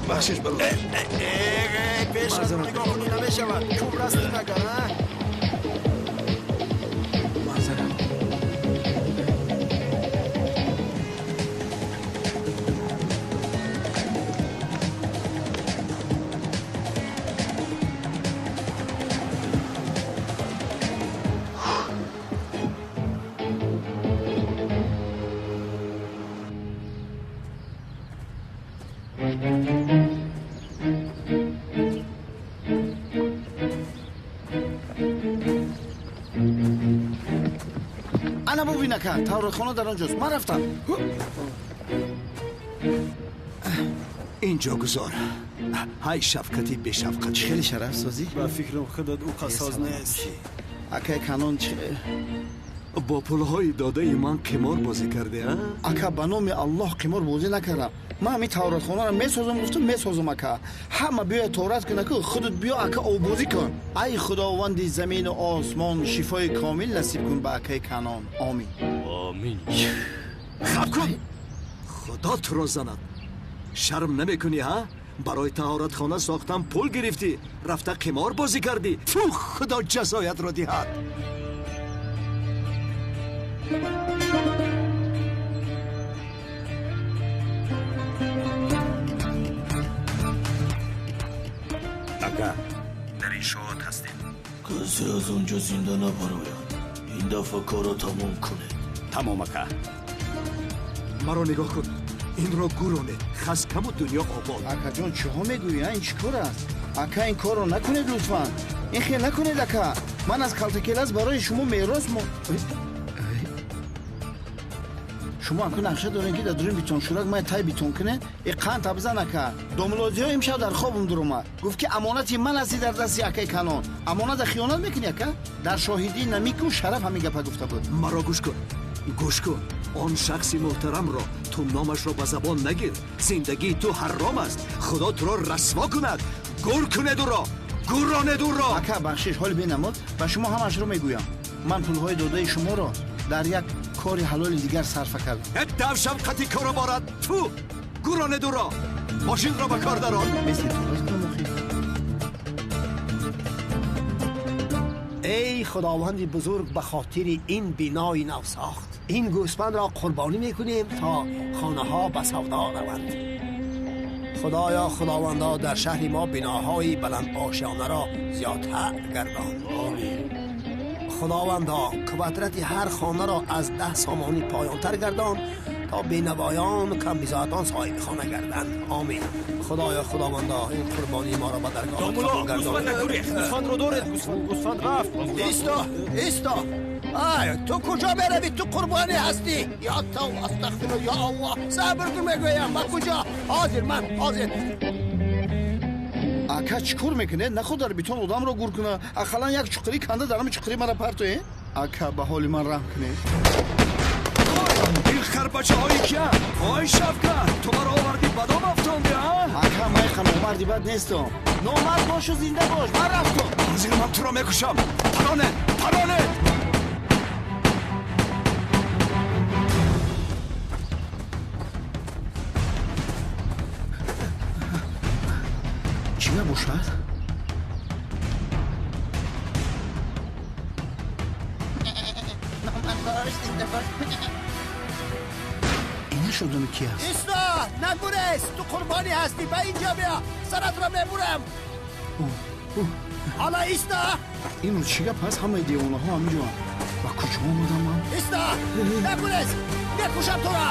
Бахшиш, бародар. Пешат нигоҳ кунӣ намешавад. Куб расти магар, а? Маъзарат. Ана бубин, ака, таҳоратхона дар он ҷост. Ман рафтам. Инҷо гузор. Ҳай, Шавкати бешафқат. Чӣ хеле шараф созӣ? Ба фикрам худат ӯ қассоз нест. Акай Канон, чӣ бо пулҳои додаи ман қимор бозӣ кардӣ, а? Ака, ба номи Аллоҳ, қимор бозӣ накардам. Ман ҳамин таҳоратхонаро месозам, гуфтам, месозам, ака. Ҳама биёяд таҳорат куна, ку худат биё, ака, оббозӣ кун. Ай худованди замину осмон, шифои комил насиб кун ба акаи Канон. Омин. Омин. Хаб кун, худо туро занад. Шарм намекунӣ, ҳа? Барои таҳоратхона сохтан пул гирифтӣ, рафта қимор бозӣ кардӣ. Фу, худо ҷазоятро диҳад. Ака, Касе аз он ҷо зинда набарояд. Ин дафъа корро тамом кунед. Тамом, ака. Маро нигоҳ кун. Инро гуронед. Хаскаму дунё обод. Акаҷон, чиҳо мегӯӣ? Ин чӣ кор аст? Ака, ин корро накунед лутфан. Ин хел накунед, ака. Ман аз калтакелас барои шумо мерос мо. Шумо аку нақша доред, ки дар дуруни бетоншӯрак май тай бетон кунед? Э, қанд табзан, ака. Домлозиҳо имшаб дар хобам дуромад. Гуфт, ки амонати ман ҳастӣ дар дасти акаи калон. Амоната хиёнат мекунӣ, ака? Дар шоҳидӣ намику шараф ҳамин гапа гуфта буд. Маро гӯш кун. Гӯш кун. Он шахси муҳтарамро ту номашро ба забон нагир. Зиндагии ту ҳарром аст. Худо туро расво кунад. Гур кунед ӯро. Гурронед ӯро. Ака, бахшиш, ҳоли бенамоз ба шумо ҳамашро мегӯям. Ман пулҳои додаи шуморо дар як кори ҳалоли дигар сарфа кардам. Э, давшам қати коро борад. Тфу! Гурронед ӯро. Мошинро ба кор дарор. Эй худованди бузург, ба хотири ин бинои нав сохт ин гӯсфандро қурбонӣ мекунем, то хонаҳо ба савдо раванд. Худоё, худовандо, дар шаҳри мо биноҳои баландошёнаро зиёдтар гардон. Худовандо, квадрати ҳар хонаро аз 10 сомонӣ поёнтар гардон, то бенавоёну камбизоатон соҳиби хона гарданд. Омин. Худоё, худовандо, ин қурбонии моро ба даргоҳат қабул гардон. Гӯсфандро доред, гӯсфанд рафт. Исто, исто. Ай, ту куҷо меравӣ? Ту қурбонӣ ҳастӣ. Ё тав, астағфиру, ё Аллоҳ. Сабр кун, мегӯям. Ба куҷо? Ҳозир, ман ҳозир. Ака, чӣ кор мекунед? Наход дар бетон одамро гур куна. Ақаллан як чуқурӣ канда дар ҳами чуқурӣ мара партоед. Ака, ба ҳоли ман раҳм кунед. Ин харпачаҳои кия? Ой, Шавкат, ту маро овардӣ ба дом афтонди, а? Ака, ман иқа номарди бад нестам. Номард бошу, зинда бош. Ман рафтам. Ҳозир ман туро мекушам. Паронед, паронед. Чӣ набошад? Инаш одами ки аст? Исто, нагурез, ту қурбонӣ ҳастӣ. Ба инҷо биё, саратро мебурам. Ҳоло исто. Имрӯз чӣ гап ҳаст? Ҳамаи девонаҳо ҳаминҷоанд. Ба куҷо омадам ман? Исто, нагурез, мекушам туро.